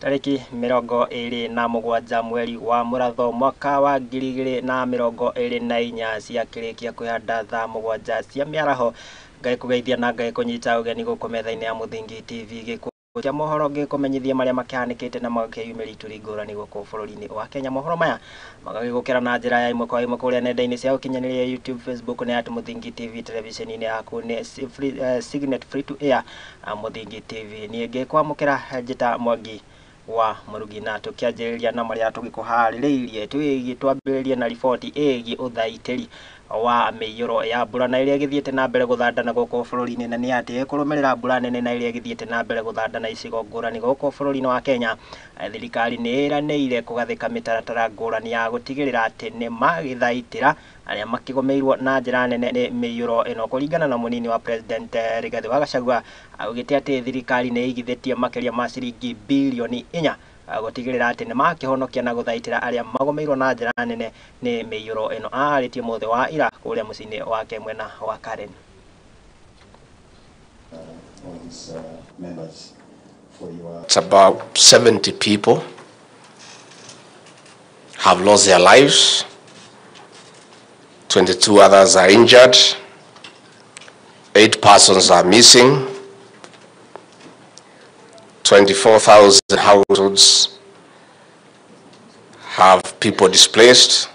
Tarĩki 27 mweri wa Mũratho mwaka wa 2024 ciakĩrĩkia kwĩhanda thaa 7 cia mĩaraho. Ngai kũgeithia na Ngai kũnyita ũgeni gũkũ metha-inĩ ya Mũthingi TV gĩkũ kĩa mohoro gĩkũmenyithia marĩa makĩhanĩkĩte na magakĩyumĩria ituri ngũrani gũkũ bũrũri-inĩ wa Kenya. Mohoro maya magagĩgũkĩra na njĩra ya ĩmwe kwa ĩmwe kũrĩa nenda-inĩ cia ũkinyanĩria YouTube, Facebook nĩ at Mũthingi TV, televisheni-inĩ yaku nĩ Signet Free to Air Mũthingi TV. Niĩ ngĩkwamũkĩra njĩta Mwangi wa Mũrugi, na tũkĩanjĩrĩria na marĩa tũgĩkũharĩrĩirie twĩgiĩ twambĩrĩrie na riboti ĩgiĩ ũthaitĩri wa mĩiyũro ya mbura na ĩrĩa ĩgĩthiĩte na mbere gũthandana gũkũ bũrũri-inĩ, na nĩ atĩ kũrũmĩrĩra mbura nene na ĩrĩa ĩgĩthiĩte na mbere gũthandana icigo ngũrani gũkũ bũrũri-inĩ wa Kenya, thirikari nĩ ĩranĩire kũgathĩka mĩtaratara ngũrani ya gũtigĩrĩra atĩ nĩ magĩthaitĩra arĩa makĩgũmĩirwo na njĩra nene nĩ mĩiyũro ĩno. Kũringana na mũnini wa President Rigathĩ wa Gachagua, augĩte atĩ thirikari nĩ ĩigithĩtie makĩria ma ciringi birioni 4 gũtigĩrĩra atĩ nĩ makĩhonokia na gũthaitĩra arĩa magũmĩirwo na njĩra nene nĩ mĩiyũro ĩno. Arĩtie mũthĩ wa ira kũrĩa mũciĩ-inĩ wake mwena wa Karen. It's about 70 people have lost their lives. 22 others are injured. 8 persons are missing. 24,000 households have people displaced,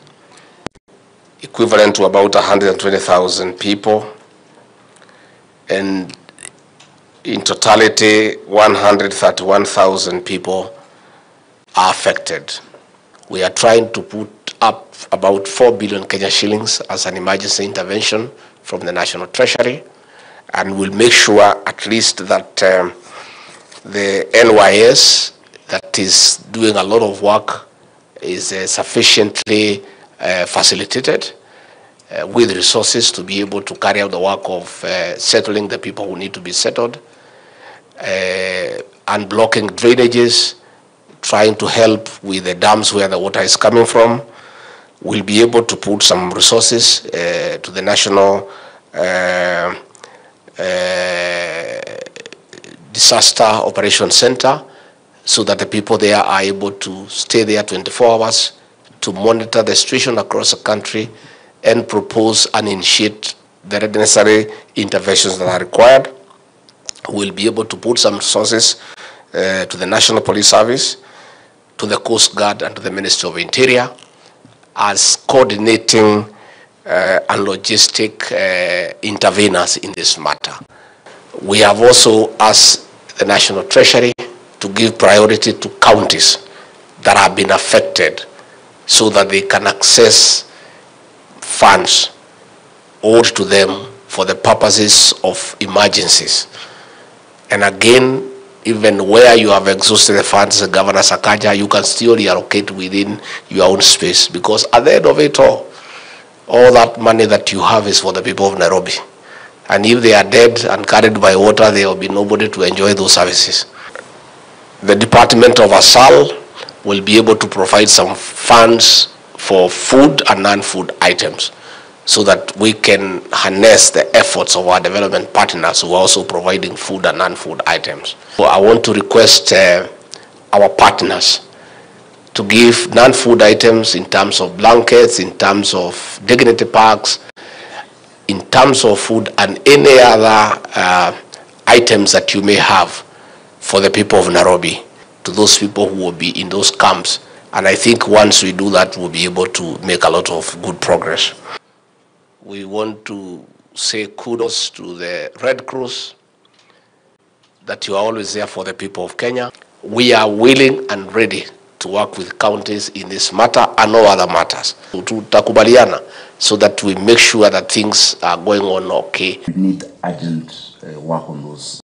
equivalent to about 120,000 people. And in totality, 131,000 people are affected. We are trying to put up about 4 billion Kenya shillings as an emergency intervention from the National Treasury, and we'll make sure at least that the NYS that is doing a lot of work is sufficiently facilitated with resources to be able to carry out the work of settling the people who need to be settled, unblocking drainages, trying to help with the dams where the water is coming from. We'll be able to put some resources to the National Disaster Operation Center so that the people there are able to stay there 24 hours to monitor the situation across the country and propose and initiate the necessary interventions that are required. We'll be able to put some resources to the National Police Service, to the Coast Guard, and to the Ministry of Interior as coordinating and logistic interveners in this matter. We have also asked the National Treasury to give priority to counties that have been affected so that they can access funds owed to them for the purposes of emergencies. And again, even where you have exhausted the funds, Governor Sakaja, you can still reallocate within your own space, because at the end of it all that money that you have is for the people of Nairobi. And if they are dead and carried by water, there will be nobody to enjoy those services. The Department of ASAL will be able to provide some funds for food and non-food items so that we can harness the efforts of our development partners who are also providing food and non-food items. So I want to request our partners to give non-food items in terms of blankets, in terms of dignity packs, in terms of food and any other items that you may have for the people of Nairobi, to those people who will be in those camps. And I think once we do that, we'll be able to make a lot of good progress. We want to say kudos to the Red Cross, that you are always there for the people of Kenya. We are willing and ready to work with counties in this matter and no other matters. Tutakubaliana so that we make sure that things are going on okay. We need urgent work on those.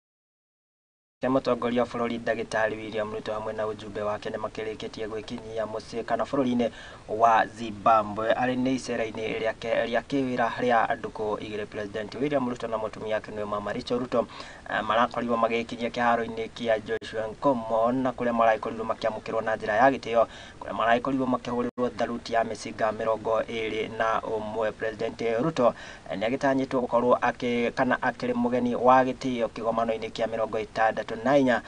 Mũtongoria wa bũrũri Ndagĩtarĩ William Ruto hamwe na ujumbe wake nĩ makĩrĩkĩtie gwĩkinyia mũciĩ kana bũrũri-inĩ wa Zimbabwe arĩ nĩ icera-inĩ rĩake rĩa kĩwĩra rĩa ndukũ igĩrĩ. President William Ruto na mũtumia wake nĩwe Mama Rachel Ruto marakorirwo magĩkinyia kĩharo-inĩ kĩa Joshua Nkomo, na kũrĩa maragĩkorirwo makĩamũkĩrwo na njĩra ya gĩtĩo, kũrĩa maragĩkorirwo makĩhũrĩrwo tharuti ya mĩcinga 21. President Ruto nĩ agĩtanyĩtwo gũkorwo akĩ kana akĩrĩ mũgeni wa gĩtĩo kĩgomano-inĩ kĩa 64 64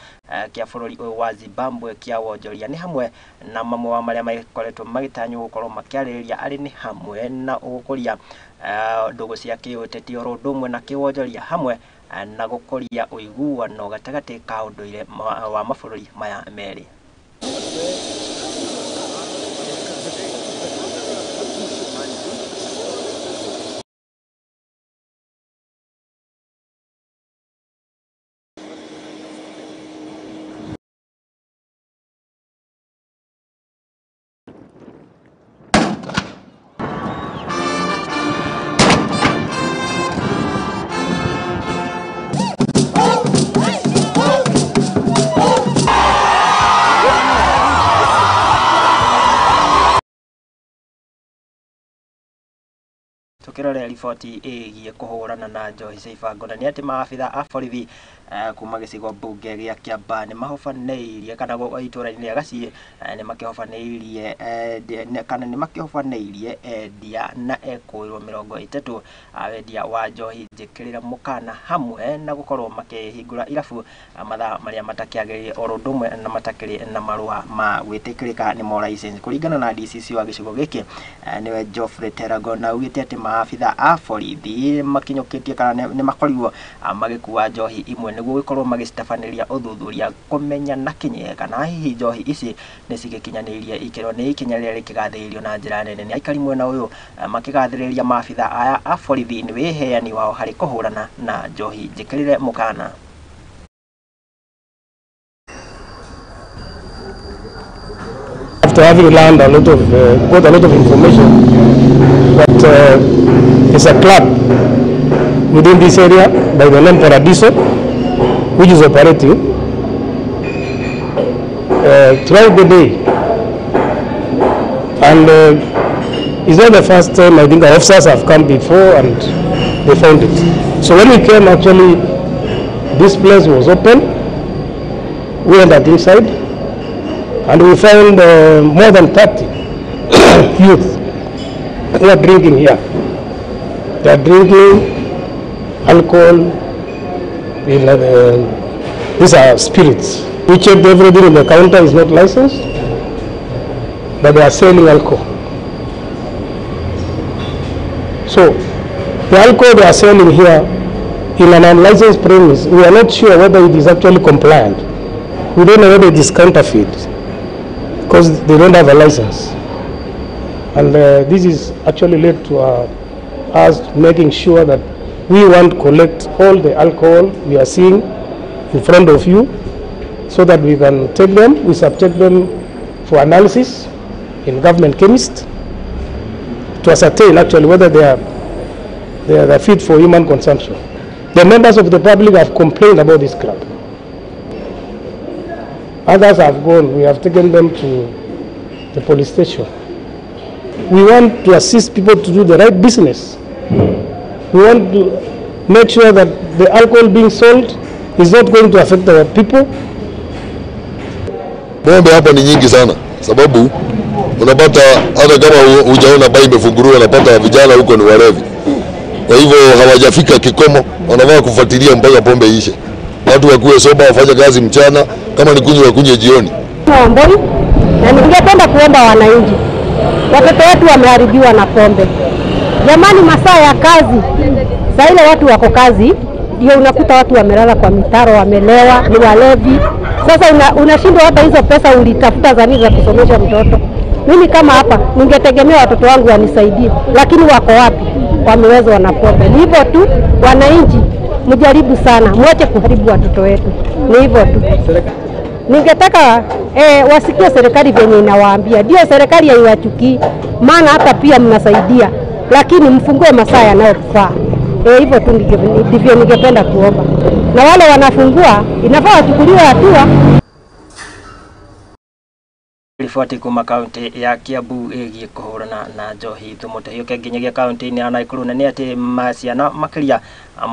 kĩa bũrũri ũyũ wa Zimbabwe kĩa wonjoria nĩ hamwe na mamwe wa marĩa makoretwo magĩtanywo gũkorwo makĩarĩrĩria arĩ nĩ hamwe na gũkũria ndũgũ cia kĩũteti oro ũndũ ũmwe na kĩwonjoria hamwe na gũkũria ũiguano gatagatĩ ka ũndũire wa mabũrũri maya merĩ. Tukirore riboti ĩgiĩ kũhũrana na njohi cia ibango na nĩ atĩ maabitha a borithi kuma gĩcigo mbunge gĩa Kĩambaa nĩ mahobanĩirie kana itũũra-inĩ rĩa Gaciĩ nĩ makĩhobanĩirie kana nĩ makĩhobanĩirie endia na ekũĩrwo 30 a wendia wa njohi njĩkĩrĩre mũkana hamwe na gũkorwo makĩhingũra irabu mathaa marĩa matakĩagĩrĩire oro ũndũ ũmwe na matakĩrĩ na marũa ma gwĩtĩkĩrĩka nĩmo license. Kũringana na DCC wa gĩcigo gĩkĩ nĩwe Geoffrey Terago na augĩte atĩ maabitha a borithi makinyũkĩtie kana nĩ makorirwo magĩkua njohi imwe nĩguo gũkorwo magĩcitabanĩria ũthuthuria kũmenya na kinyi kana hihi njohi ici nĩ cigĩkinyanĩirie ikĩro nĩ ikinya rĩrĩa rĩkĩgathĩrĩrio na njĩra nene. Nĩ aikari mwena ũyũ makĩgathĩrĩria maabitha aya a borithi nĩ wĩheani wao harĩ kũhũrana na njohi njĩkĩrĩre mũkana. After having learned a lot of, got a lot of information that there's a club within this area by the name Paradiso, which is operating throughout the day. And it's not the first time. I think our officers have come before and they found it. So when we came, actually, this place was open. We entered inside and we found more than 30 youth who are drinking here. They are drinking alcohol, these are spirits. We checked everything in the counter is not licensed, but they are selling alcohol. So the alcohol they are selling here in an unlicensed premise, we are not sure whether it is actually compliant. We don't know whether it is counterfeit because they don't have a license. And this is actually led to us making sure that we want to collect all the alcohol we are seeing in front of you so that we can take them, we subject them for analysis in government chemist to ascertain actually whether they are fit for human consumption. The members of the public have complained about this club. Others have gone, we have taken them to the police station. We want to assist people to do the right business. We want to make sure that the alcohol being sold is not going to affect our people. Pombe hapa ni nyingi sana, sababu unapata hata kama hujaona baa imefunguliwa, unapata vijana huko ni walevi. Kwa hivyo hawajafika kikomo, wanafaa kufuatilia mpaka pombe ishe. Watu wakuwe soba, wafanye kazi mchana, kama ni kunywa wakunywe jioni. Wamboi, na ningependa kuomba wananchi, watoto wetu wameharibiwa na pombe. Jamani, masaa ya kazi, saa ile watu wako kazi, ndio unakuta watu wamelala kwa mitaro, wamelewa, ni walevi. Sasa unashindwa hata hizo pesa ulitafuta za nini za kusomesha mtoto. Mimi kama hapa ningetegemea watoto wangu wanisaidie, lakini wako wapi? Wamewezwa na pombe. Ni hivyo tu, wananchi mjaribu sana, mwache kuharibu watoto wetu. Ni hivyo tu. Ningetaka wasikie serikali venye inawaambia. Ndio serikali haiwachukii, maana hata pia mnasaidia, lakini mfungue masaa yanayofaa. Hivyo tu ndivyo ningependa kuomba. Na wale wanafungua inafaa wachukuliwe hatua. Riboti kuma kaunti ya Kiambu ĩgiĩ kũhũrana na njohi tũmũtehiũke nginyagia kaunti-inĩ ya Nakuru na nĩ atĩ ciana makĩria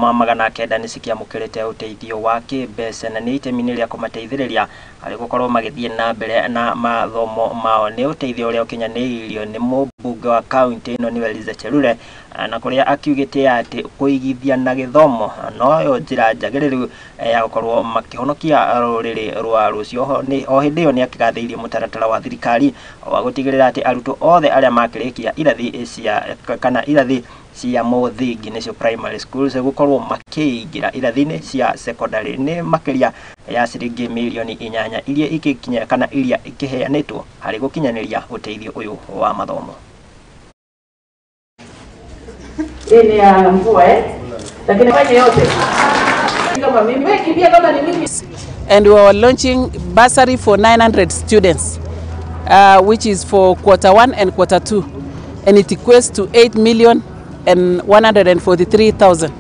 ma 900 nĩ cikĩamũkĩrĩte ũteithio wa kĩmbeca na nĩ itemi-inĩ rĩa kũmateithĩrĩria harĩ gũkorwo magĩthiĩ na mbere na mathomo mao. Nĩ ũteithio ũrĩa ũkinyanĩirio nĩ Mũmbunge wa kaunti ĩno nĩwe Liza Chelule, na kũrĩa akiugĩte atĩ kũigithia na gĩthomo noyo njĩra njagĩrĩru ya gũkorwo makĩhonokia rũrĩrĩ rwa rũciũ. O hĩndĩ ĩyo nĩ akĩgathĩirie mũtaratara wa thirikari wa gũtigĩrĩra atĩ arutwo othe arĩa makĩrĩkia irathi cia kana irathi cia mũthingi nĩcio primary schools gũkorwo makĩingĩra irathi-inĩ cia secondary nĩ makĩria ya ciringi mirioni 8 iria ikĩkinya kana iria ikĩheanĩtwo harĩ gũkinyanĩria ũteithio ũyũ wa mathomo. Hii ni ya mvua eh? Lakini fanye yote. Kama mimi, wewe kimbia kama ni mimi. And we were launching bursary for 900 students, which is for quarter one and quarter two, and it equates to 8,143,000.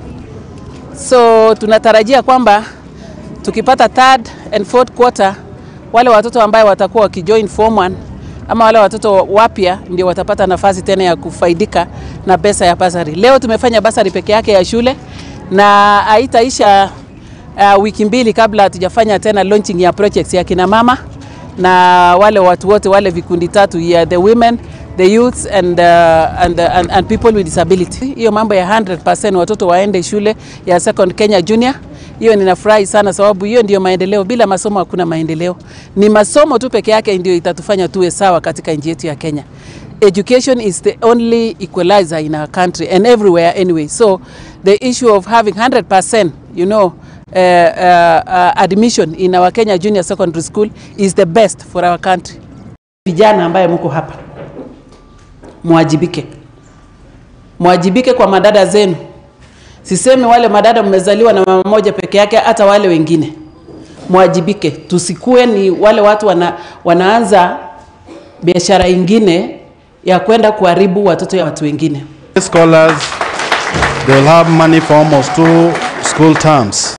So tunatarajia kwamba tukipata third and fourth quarter, wale watoto ambaye watakuwa wakijoin form 1 ama wale watoto wapya ndio watapata nafasi tena ya kufaidika na pesa ya basari. Leo tumefanya basari peke yake ya shule na haitaisha wiki 2 kabla hatujafanya tena launching ya projects ya kina mama na wale watu wote wale vikundi tatu ya the women, the youths and people with disability. Hiyo mambo ya 100% watoto waende shule ya Second Kenya Junior, hiyo ninafurahi sana sababu hiyo ndio maendeleo. Bila masomo hakuna maendeleo. Ni masomo tu peke yake ndio itatufanya tuwe sawa katika nchi yetu ya Kenya. Education is the only equalizer in our country and everywhere anyway. So the issue of having 100%, admission in our Kenya Junior Secondary School is the best for our country. Vijana ambaye mko hapa, mwajibike. Mwajibike kwa madada zenu. Sisemi wale madada mmezaliwa na mama moja peke yake, hata wale wengine. Mwajibike. Tusikue ni wale watu wanaanza biashara ingine ya kwenda kuharibu watoto ya watu wengine. Scholars, they will have money for almost 2 school terms.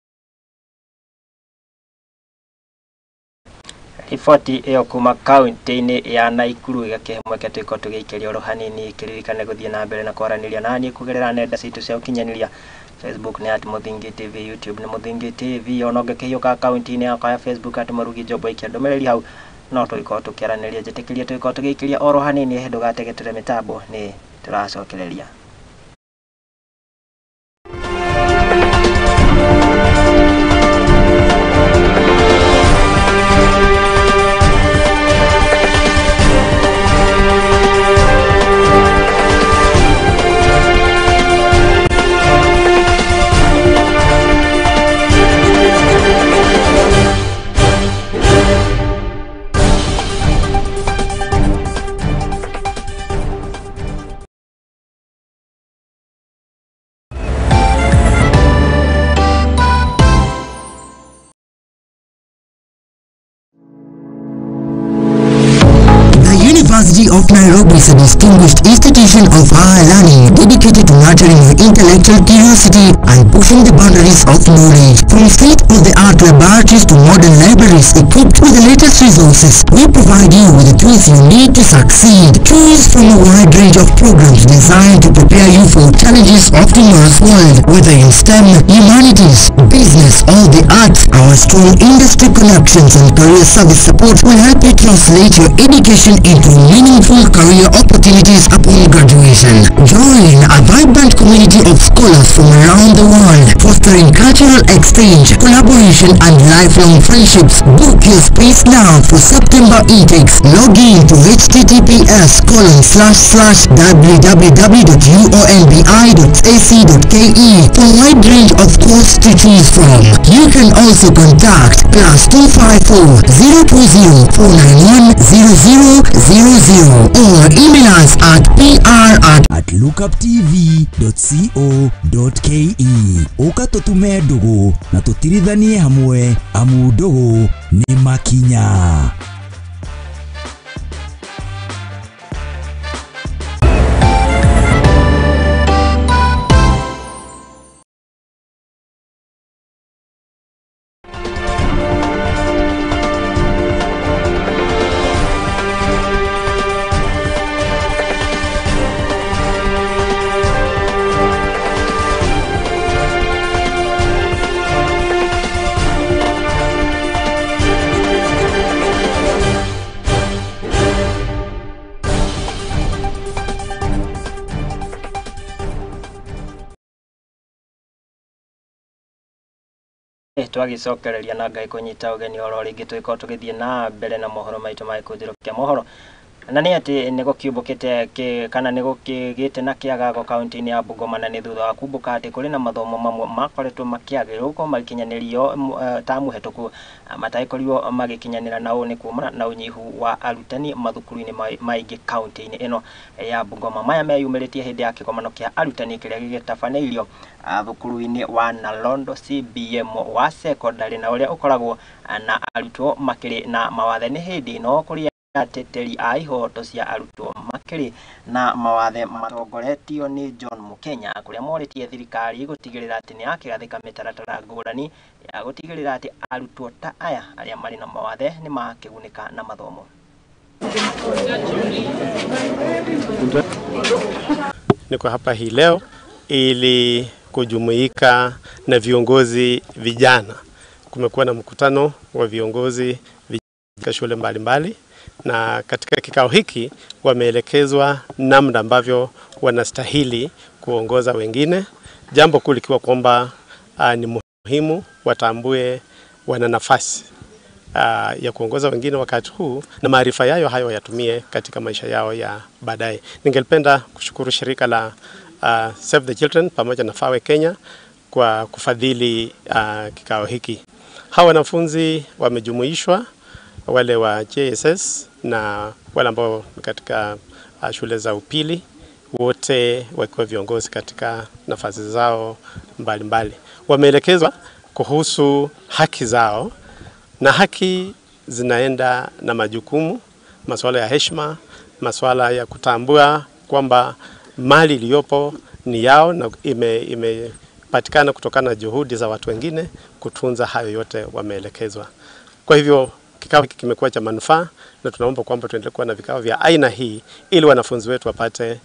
Riboti ĩyo kuma kaunti-inĩ ya Naikuru ĩgakĩhe mweke tũgĩkorwo tũgĩikĩria oro hanini. Kĩririkane gũthiĩ na mbere na kwaranĩria naniĩ kũgerera nenda citũ cia ũkinyanĩria. Facebook nĩ at Mũthingi TV, YouTube nĩ Mũthingi TV. Ona ũngĩkĩhiũka akaunti-inĩ yakwa ya Facebook at Mũrugi Jobo, ikia ndũmĩrĩri hau no tũgĩkorwo tũkĩaranĩria. Njĩtĩkĩrie tũgĩkorwo tũgĩikĩria oro hanini, ndũgategetere mĩtambo nĩ tũracokereria. University of Nairobi is a distinguished institution of higher learning dedicated to nurturing your intellectual curiosity and pushing the boundaries of knowledge. From state-of-the-art laboratories to modern libraries equipped with the latest resources, we provide you with the tools you need to succeed. Choose from a wide range of programs designed to prepare you for challenges of tomorrow's world, whether in STEM, humanities, business, or the arts. Our strong industry connections and career service support will help you translate your education into meaningful career opportunities upon graduation. Join a vibrant community of scholars from around the world, fostering cultural exchange, collaboration, and lifelong friendships. Book your space now for September intakes. Log in to https://www.uonbi.ac.ke for a wide range of courses to choose from. You can also contact +254 020 491 0000 or email us at pr@ lookuptv.co.ke. Uka tutume ndugu na tutirithanie hamwe amu ndugu ni makinya. Twagĩcokereria na Ngai kũnyita ũgeni oro rĩngĩ, tũgĩkorwo tũgĩthiĩ na mbere na mohoro maitũ ma gĩkũnjĩro kĩa mohoro, na nĩ atĩ nĩ gũkĩũmbũkĩte kana nĩ gũkĩgĩte na kĩagago kaunti-inĩ ya Bungoma, na nĩ thutha wa kumbũka atĩ kũrĩ na mathomo mamwe makoretwo makĩagĩrĩrwo gũkorwo magĩkinyanĩrio tamu hetũku matagĩkorirwo magĩkinyanĩra, na ũũ nĩ kumana na ũnyihu wa arutani mathukuru-inĩ maingĩ kaunti-inĩ ĩno ya Bungoma. Maya meyumĩrĩtie hĩndĩ ya kĩgomano kĩa arutani kĩrĩa gĩgĩtabanĩirio thukuru-inĩ wa Nalondo CBM wa secondary, na ũrĩa ũkoragwo na arutwo makĩrĩ na mawathe. Nĩ hĩndĩ ĩno kũrĩa ateteri a ihoto cia arutwo makĩrĩ na mawathe matongoretio nĩ John Mukenya, kũrĩa morĩtie thirikari gũtigĩrĩra atĩ nĩ yakĩgathĩka mĩtaratara ngũrani ya gũtigĩrĩra atĩ arutwo ta aya arĩa marĩ na mawathe nĩ makĩgunĩka na mathomo. Niko hapa hii leo ili kujumuika na viongozi vijana. Kumekuwa na mkutano wa viongozi vijana shule mbalimbali, na katika kikao hiki wameelekezwa namna ambavyo wanastahili kuongoza wengine. Jambo kuu likiwa kwamba ni muhimu watambue wana nafasi ya kuongoza wengine wakati huu, na maarifa yao hayo yatumie katika maisha yao ya baadaye. Ningependa kushukuru shirika la Save the Children pamoja na FAWE Kenya kwa kufadhili kikao hiki. Hawa wanafunzi wamejumuishwa, wale wa JSS na wale ambao katika shule za upili, wote wakiwa viongozi katika nafasi zao mbalimbali. Wameelekezwa kuhusu haki zao, na haki zinaenda na majukumu, masuala ya heshima, masuala ya kutambua kwamba mali iliyopo ni yao na imepatikana kutokana na juhudi za watu wengine. Kutunza hayo yote wameelekezwa. Kwa hivyo kikao hiki kimekuwa cha manufaa, na tunaomba kwamba tuendelee kuwa na vikao vya aina hii ili wanafunzi wetu wapate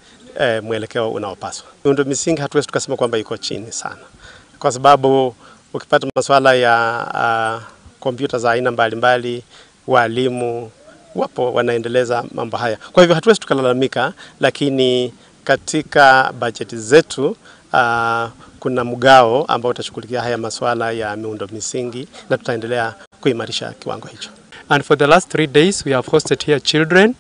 mwelekeo unaopaswa. Miundo misingi hatuwezi tukasema kwamba iko chini sana, kwa sababu ukipata masuala ya kompyuta za aina mbalimbali, walimu wapo wanaendeleza mambo haya. Kwa hivyo hatuwezi tukalalamika, lakini katika bajeti zetu kuna mgao ambao utashughulikia haya masuala ya miundo misingi, na tutaendelea kuimarisha kiwango hicho. And for the last 3 days we have hosted here children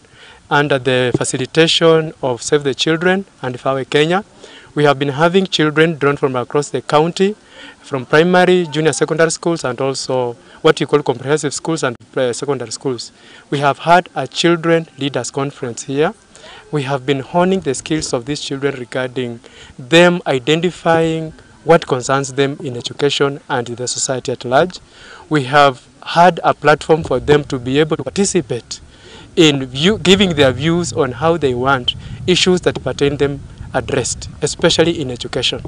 under the facilitation of Save the Children and FAWE Kenya. We have been having children drawn from across the county, from primary, junior secondary schools, and also what you call comprehensive schools and secondary schools. We have had a children leaders conference here. We have been honing the skills of these children regarding them identifying what concerns them in education and in the society at large. We have had a platform for them to be able to participate in giving their views on how they want issues that pertain them addressed, especially in education.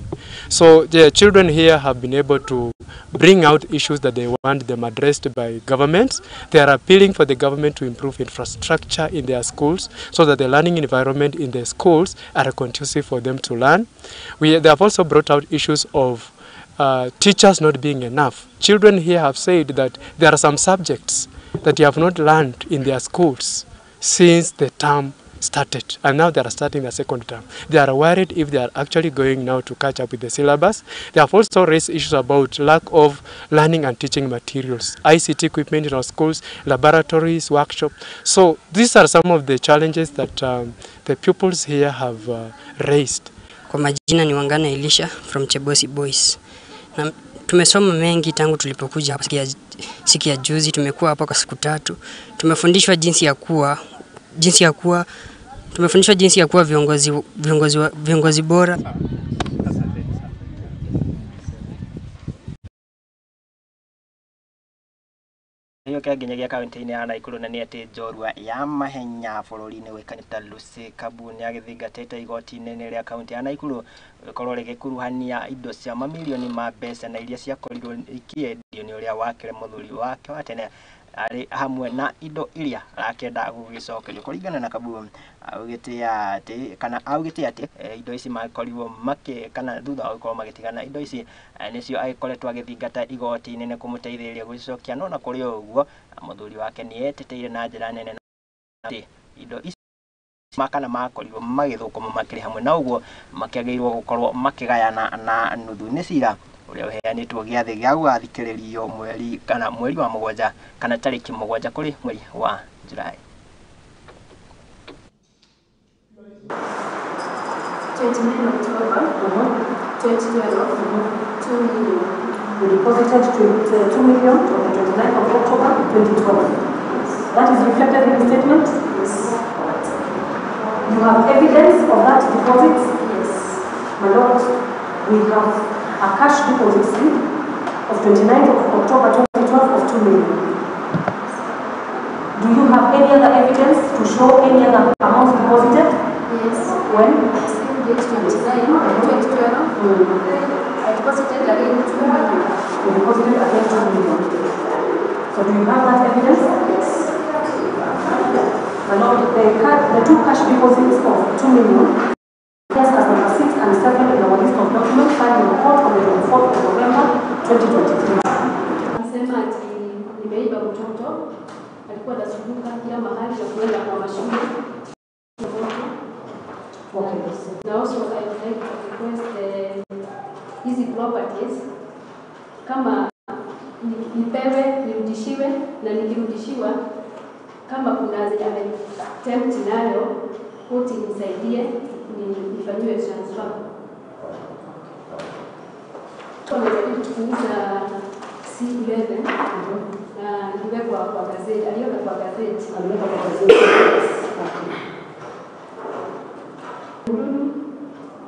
So the children here have been able to bring out issues that they want them addressed by governments. They are appealing for the government to improve infrastructure in their schools so that the learning environment in the schools are conducive for them to learn. They have also brought out issues of teachers not being enough. Children here have said that there are some subjects that they have not learned in their schools since the term started, and now they are starting the second term. They are worried if they are actually going now to catch up with the syllabus. They have also raised issues about lack of learning and teaching materials, ICT equipment in our schools, laboratories, workshops. So these are some of the challenges that the pupils here have raised. Kwa majina ni Wangana Elisha from Chebosi Boys. Na tumesoma mengi tangu tulipokuja hapa siku ya juzi. Tumekuwa hapa kwa siku tatu. Tumefundishwa jinsi ya kuwa viongozi bora. Hiyo kia nginyagia kaunti-inĩ ya Nakuru, na nĩ atĩ njorua ya mahenya bũrũri-inĩ ũĩkaine ta Lucy Kabu nĩ agĩthingatĩte igoti-inĩ rĩa kaunti ya Nakuru gũkorwo rĩgĩkuruhania indo cia mamirioni ma mbeca na iria ciakorirwo ikĩendio nĩ ũrĩa wakĩrĩ mũthuri wake wa tene arĩ hamwe na indo iria arakĩenda gũgĩcokerio. Kũringana na Kabu, augĩte atĩ kana augĩte atĩ indo ici makorirwo makĩ kana thutha wa gũkorwo magĩtigana indo ici nĩcio agĩkoretwo agĩthingata igoti-inĩ nĩ kũmũteithĩrĩria gũcicokia. No na kũrĩ ũguo mũthuri wake nĩ eteteire na njĩra nene atĩ indo ici makana makorirwo magĩthũkũma makĩrĩ hamwe, na ũguo makĩagĩrĩirwo gũkorwo makĩgayana na nuthu. Nĩ cira Ũrĩa ũheanĩtwo gĩathĩ gĩa gũgathikĩrĩrio mweri kana mweri wa 7 kana tarĩki 7 kũrĩ mweri wa Julai. 29 October 2012, 2 million. You deposited 2 million on the 29th of October 2012. Yes. That is reflected in the statement? Yes. Right. You have evidence of that deposit? Yes. My lord, we have a cash deposit slip of 29th of October 2012 of 2 million. Do you have any other evidence to show any other amounts deposited? Yes. When? Same date, 29, 2012. I deposited again 2 million. You deposited again 2 million. So do you have that evidence? Yes. My lord, the two cash deposits of 2 million appears as number 6 and 7 in our list of documents filed in the court on the 24th of November 2023. Anasema ati nimeiba mtoto, alikuwa anazunguka kila mahali na kuenda kwa mashule. Okay. Na also I would like to request hizi properties kama nipewe, nirudishiwe, na nikirudishiwa kama kuna zenye attempt nayo koti nisaidie nifanyiwe transfer. Wamejaribu kuuza C11 na niliwekwa kwa gazeti, aliweka kwa gazeti. Aliweka kwa gazeti. Okay.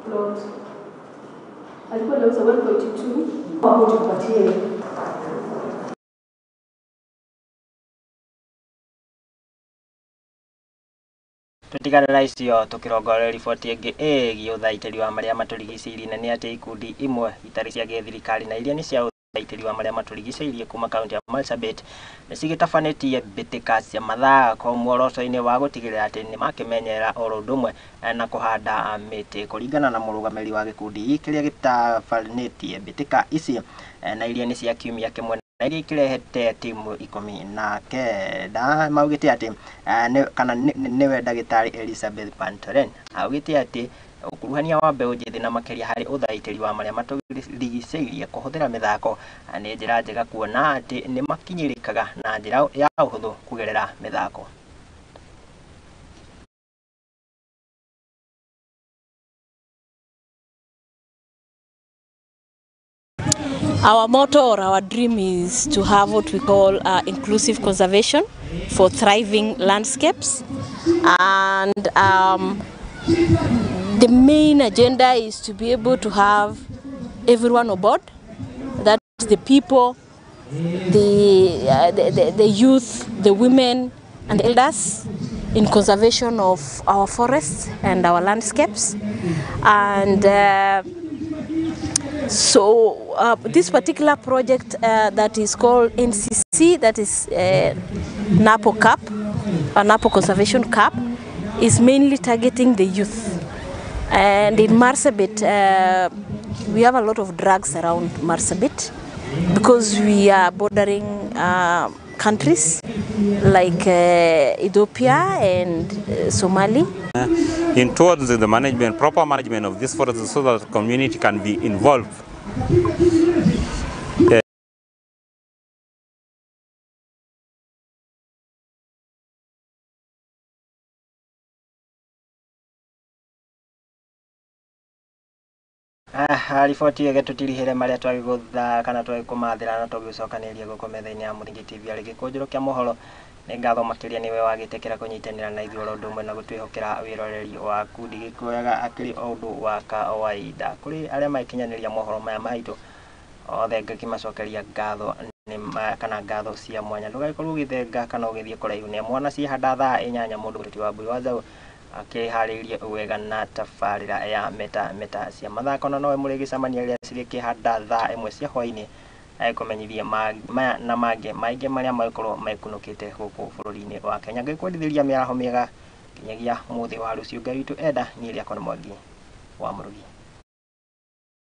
Plot. Alikuwa anauza 1.2. Hapo tupatie. Tutigane na icio tukirongore riboti ĩngĩ ĩgiĩ ũthaitĩri wa marĩa matũrigicĩirie, na nĩ atĩ ikundi imwe itarĩ cia gĩthirikari na iria nĩ cia ũthaitĩri wa marĩa matũrigicĩirie kuma kaunti ya Marsabit nĩ cigĩtabanĩtie mbĩtĩka cia mathako muoroto-inĩ wa gũtigĩrĩra atĩ nĩ makĩmenyerera oro ũndũ ũmwe na kũhanda mĩtĩ. Kũringana na mũrũgamĩrĩri wa gĩkundi kĩrĩa gĩtabanĩtie mbĩtĩka ici na iria nĩ cia kiumia kĩmwe na iria ikĩrehete timu 19, maugĩte atĩ kana nĩwe ndagĩtarĩ Elizabeth Pantoren augĩte atĩ ũkuruhania wa mbeũ njĩthĩ na makĩria harĩ ũthaitĩri wa marĩa matũrigicĩirie kũhũthĩra mĩthako nĩ njĩra njega kuona atĩ nĩ makinyĩrĩkaga na njĩra ya ũhũthũ kũgerera mĩthako. Our motto or our dream is to have what we call inclusive conservation for thriving landscapes. And the main agenda is to be able to have everyone on board, that's the people, the youth, the women and the elders in conservation of our forests and our landscapes. And so this particular project that is called NCC, that is Napo Cup, or Napo Conservation Cup, is mainly targeting the youth. And in Marsabit, we have a lot of drugs around Marsabit because we are bordering countries like Ethiopia and Somali. In towards the management, proper management of this forest so that the community can be involved. Riboti ĩyo ĩgĩtũtirihĩre marĩa twagĩgũtha kana twagĩkũmathĩra na tũgĩcokanĩria gũkũ metha-inĩ ya Mũthingi TV arĩ gĩkũnjũro kĩa mohoro. Nĩ ngatho makĩria nĩwe wagĩtĩkĩra kũnyitanĩra na ithuĩ oro ũndũ ũmwe na gũtwĩhokera wĩroreri waku. Ndigĩkuoyaga akĩrĩ o ũndũ wa kawaida. Kũrĩ arĩa magĩkinyanĩria mohoro maya maitũ othe ngĩkĩmacokeria ngatho kana ngatho cia mwanya. Ndũgagĩkorwo ũgĩthenga kana ũgĩthiĩ kũraihu nĩ mwana ciehanda thaa 8 mũndũ ũrĩti wa Mbui wa Njaũ akĩharĩirie wega na tabarĩra ya meta meta cia mathako, na nowe mũrĩgĩcemania rĩrĩa cirĩkĩhanda thaa 1 cia hwaĩ-inĩ agĩkũmenyithie maya na mangĩ maingĩ marĩa magĩkorwo mekunũkĩte gũkũ bũrũri-inĩ wa Kenya. Ngĩkwendithĩria mĩaraho mĩega nginyagia mũthĩ wa rũciũ. Ngai witũ enda, niĩ rĩakwa nĩ Mwangi wa Mũrugi.